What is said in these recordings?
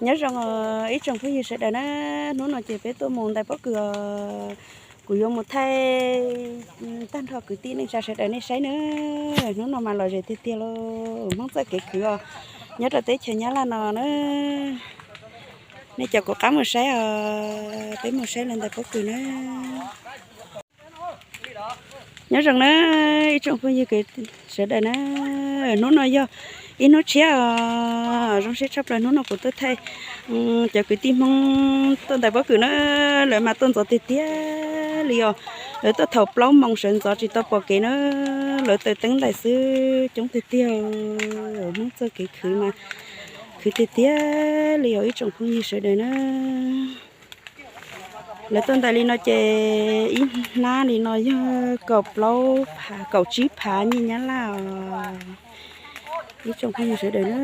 Nyob zoo ib tsoom phooj ywg sawv daws na, hnub no ces peb tuaj mus ntais pob kws os. Kuv yuav mus thaij tag nrho kwv tij neej tsa sawv daws nej saib na. Hnub no mas lom zem tiag tiag lauj, Hmoob txoj kev khwv os, nyob rau teb chaws Nyab Laj no na. Nej cov kuv qab mus saib os, peb mus saib lawv ntais pob kws na. Nyob zoo na ib tsoom phooj ywg sawv daws na, hnub no yog ib hnub tshiab os, zoo siab tshaj plaws hnub no kuv tuaj thaij cov kwv tij Hmoob tuaj ntais pob kws na. Lawv mas tuaj ntxov tiag tiag li os, lawv tuaj thaum plaub moos sawv ntxov tsis tau pom kev na, lawv taws teeb ntais xwb, coob tiag tiag. Hmoob txoj kev khwv mas khwv tiag tiag li os ib tsoom phooj ywg sawv daws na. Lawv tuaj ntais li no ces ib hnab li no yog kaum plaub phav, kaum tsib phav nyiaj Nyab Laj os. Ib tsoom phooj ywg sawv daws na,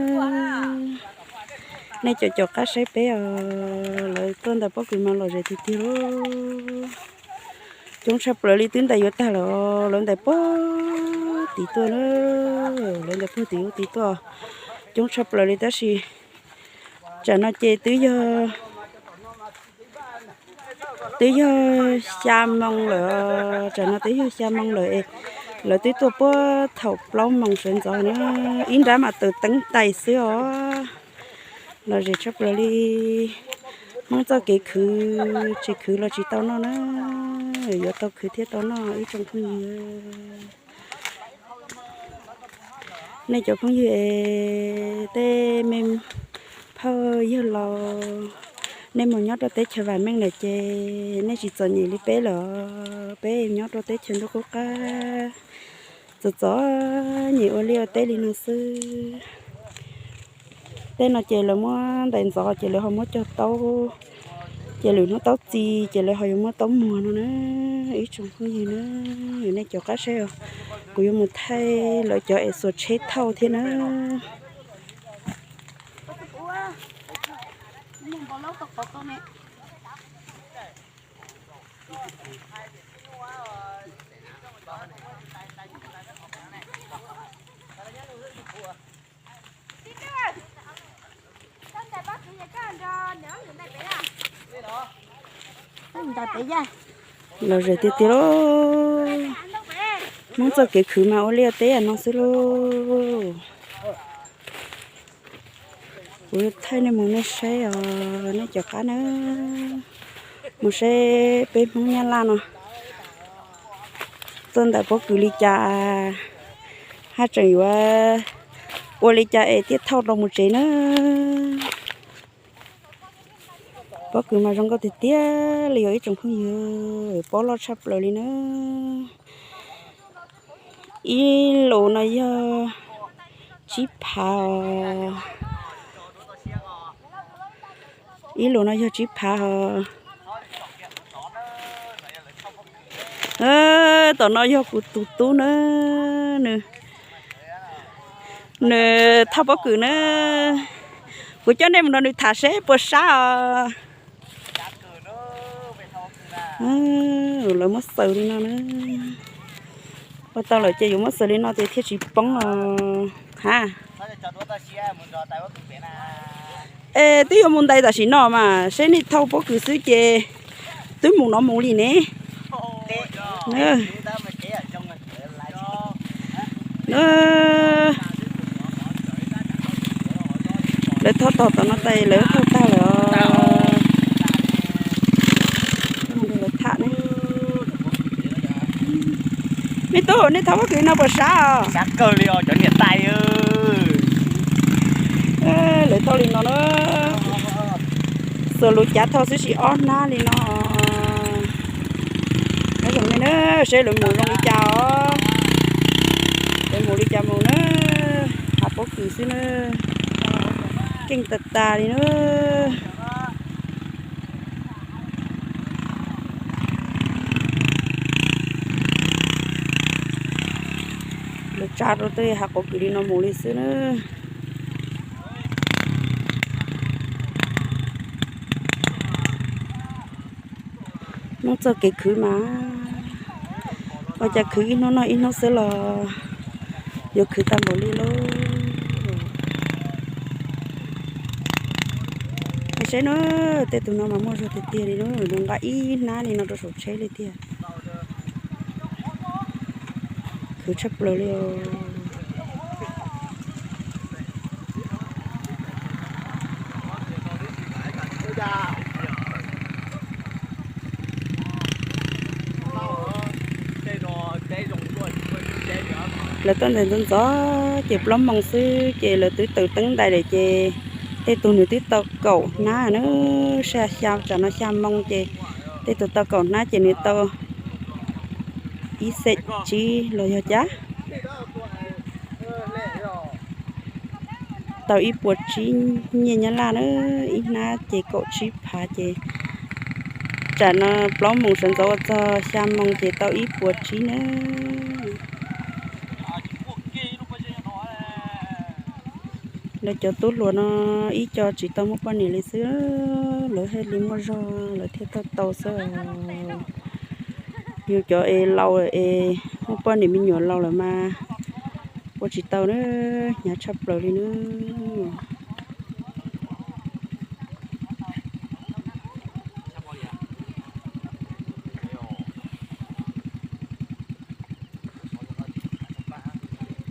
nej caum caum qab saib peb os, lawv tuaj ntais pob kws mas lom zem tiag tiag lauj. Coob tshaj plaws li, twb ntais yuav tag lawm, lawv ntais pob tid tuaj na, lawv ntais pob tid ub tid tuaj, coob tshaj plaws li tab sis tsam no ces twb yog twb yog xya moo lawm, tsam no twb yog xya moo lawm es lawv twb tuaj puag thaum plaub moos sawv ntxov na, ib nrab mas taws teeb ntais xwb os. Lom zem tshaj plaws li, Hmoob txoj kev khwv, tsis khwv los tsis tau noj na, yuav tau khwv thiaj tau noj ib tsoom phooj ywg. Nej cov phooj ywg es tej me phauj yawg laus, nej mus nyob rau teb chaws vam meej lawm ces nej tsis txom nyem li peb lawm. Peb nyob rau teb chaws ntuj qub qab, txom txom nyem ua liaj ua teb li no xwb. Tej no ces lawv muab ntais ntxov ces lawv ho muab cog taub, ces lwm hnub taub txi ces lawv ho yuav muab taub muag no na. Ib tsoom phooj ywg na, nej caum qab saib os, kuv yuav mus thaij lawv cov es xuas tsheb thauj thiab na. Lom zem tiag tiag lauj. Hmoob txoj kev khwv mas ua liaj teb no xwb lauj. Kuv thaij nej mus nej saib os, nej caum qab na, mus saib peb Hmoob Nyab Laj no tuaj ntais pob kws li cas, haj tseem yuav ua li cas es thiaj thauj tau mus tsev na. Pob kws mas zoo nkauj tiag tiag li os ib tsoom phooj ywg, pob loj tshaj plaws li na. Ib lus no yog tsib phav os. Ib lus no yog tsib phav os. Tom no yog kuv tus tub na, nws, nws thauj pob kws na. Kuv coj nej mus nrog nws tham seb puas sab os. Lawv muab xaws li no na. Ua tau lawm ces yuav muab xaws li no ces thiaj tsis poob os. Ha. Es twb yuav mus ntais tam sim no mas seb nej thauj pob kws xwb ces twb mus no mus li ne. Lawv thauj tog tom no tas lawv thauj tag lawm os. Lawv tham ne. Me tub, nej thauj pob kws no puas sab os? Sab kawg li os cov niam tais. Lawv thauj li no na. Xuas luv cav thauj xwb tsis ob hnab li no. Nyob zoo nej na, seb lawv mus zoo li cas os. Lawv mus li cas mus na. Hav pob kws xwb na. Keej tas tas li na. Lawv tsa rau tej hav pob kws li no mus li xwb na. Hmoob txoj kev khwv mas ua cas khwv ib hnub noj ib hnub xwb los yuav khwv tag npaum li lauj. Saib na, tej tus no mas muaj zog tiag tiag li na, nws nqa ib hnab li no rau saum tsheb li tiag. Khwv tshaj plaws li os. Lawv tuaj ntxov ntxov ces plaub moos xwb ces lawv twb taws teeb ntais lawm ces tej tug nws twb tau kaum hnab na, xya xya tsam no xya moo ces tej tug tau kaum hnab ces nws tau ib xeem tsib los yog cab. Tau ib puas tsib nyiaj Nyab Laj na, ib hnab ces kaum tsib phav ces tsam no plaub moos sawv ntxov ua txog xya moo ces tau ib puas tsib na. Lawv cov tub hluas no ib co tsis tau muaj poj niam li xwb, lawv thiaj li muaj zog lawv thiaj tau tau xwb. Yus cov es laus es muaj poj niam me nyuam laus lawm mas ua tsis tau na, hnyav tshaj plaws li na.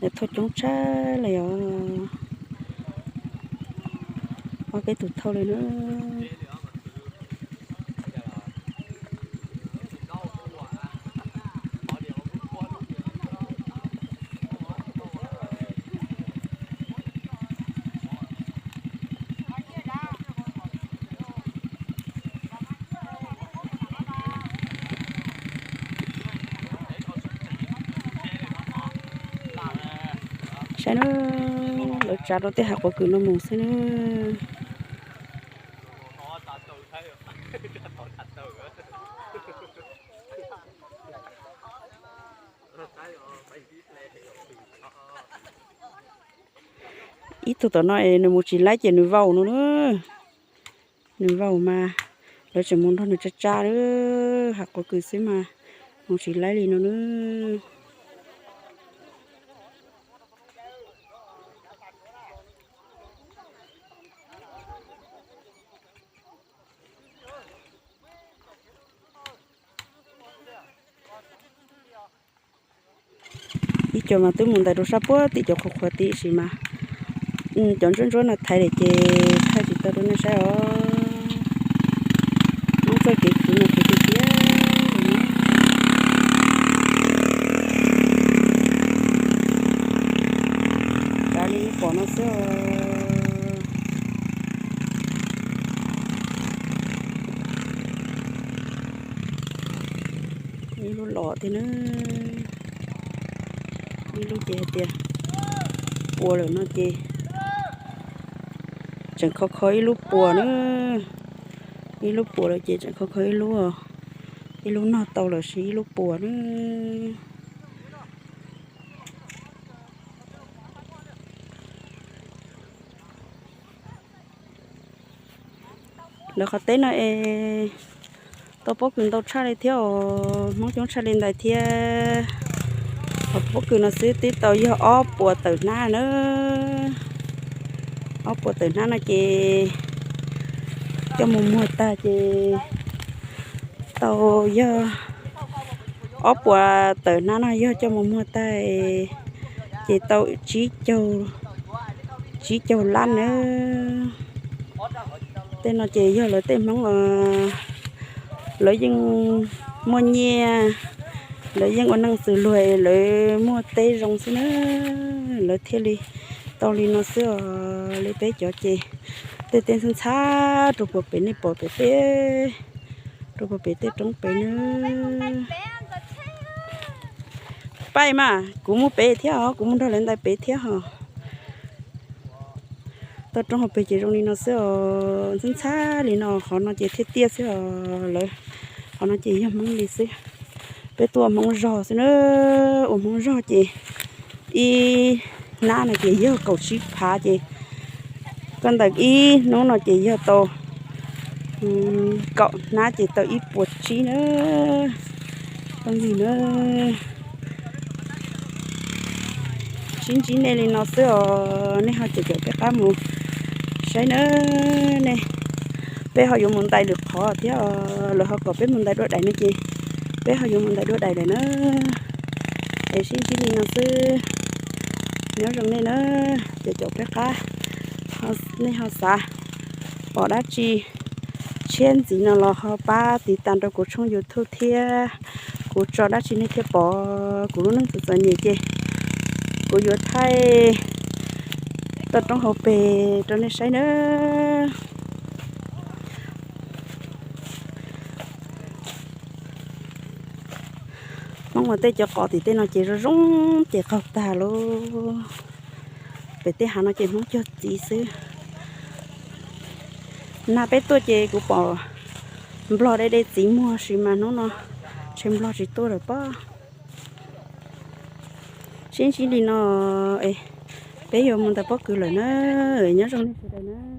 Lawv thauj coob tshaj li os, ob peb tus thauj li na. Saib na, lawv tsav rau tej hav quav kws no mus xwb na. Ib tug tom no es nws mus tsis laib ces nws vau no na. Nws vau mas lawv tseem mus nrog nws tsa tsa lawm, hav quav kws xwb mas mus tsis laib li no na. Ib co mas twb mus ntais rau sab puag tim cov qhuav qhuav tim sim mas cov ntsuab ntsuab no thaiv lawm ces thaij tsis tau rau nej saib os. Muab txoj kev khwv no khwv tiag tiag. Kav li pom no xwb. Ib lub los tiag na, ib lub ces hais tias puas lawm no ces tseem kho kho ib lub puas na, ib lub puas lawm ces tseem kho kho ib lub, ib lub nog tau lawm sis ib lub puas na. Lawv qhov teb no es tau pob kws ntau tshaj li thiab os, Hmoob coob tshaj li ntawd thiab. Qhov pob kws no xwb twb tau yog ob puas tawm hnab na. Ob puas tawm hnab no ces coj mus muag tag ces tau yog ob puas tawm hnab no yog coj mus muag tag ces tau tsib caug lab nawb. Tej no ces yog lawv tej Hmoob os, lawv yeej muaj nyiaj, lawv yeej ua neej xws luag, lawv muaj teb zoo xwb na, lawv thiaj li tau li no xwb os. Li peb cov ces tej teb ntxhab ntxhab rau puag pem nej pom pem teb, rau puag pem tej roob pem na. Paij mas kuv mus pem thiab os, kuv mus nrog lawv ntais pem thiab hos. Toj roob hauv pes ces zoo li no xwb os, ntxhab ntxhab li no, qhov no ces thiaj tiaj xwb os lawv, qhov no ces yog Hmoob li xwb. Peb tuaj ua Hmoob zog xwb na, ua Hmoob zog ces ib hnab no ces yog kaum tsib phav ces koj ntais ib hnub no ces yog tau kaum hnab ces tau ib puas tsib na. Phooj ywg na, sib ntsib nej li no xwb os, nej ho caum caum peb qab mus saib na, nej Peb ho yuav mus ntais lwm qhov thiab, lawv ho kom peb mus ntais dua dais no ces peb ho yuav mus ntais dua dais lawm na. Es sib ntsib li no xwb, nyob zoo nej na, cov caum peb qab, nej ho xav pom dab tsi tshiab ntxiv no los ho pab tiv tas rau kuv tshooj YouTube thiab, kuv tso dab tsi nej thiaj pom. Kuv lub neej txom txom nyem ces kuv yuav thaij toj roob hauv pes rau nej saib na. Hmoob ua tej cov qos tim tej no ces zoo zoo ces qaug tag lauj. Pem tej hav no ces Hmoob cog txiv xwb. Nag peb tuaj ces kuv pom nplog de de txiv muag sis mas hnub no ntshe nplog tsis tuaj lawm pob. Sib ntsib li no, peb yuav mus ntais pob kws lawm na, nyob zoo nej sawv daws na.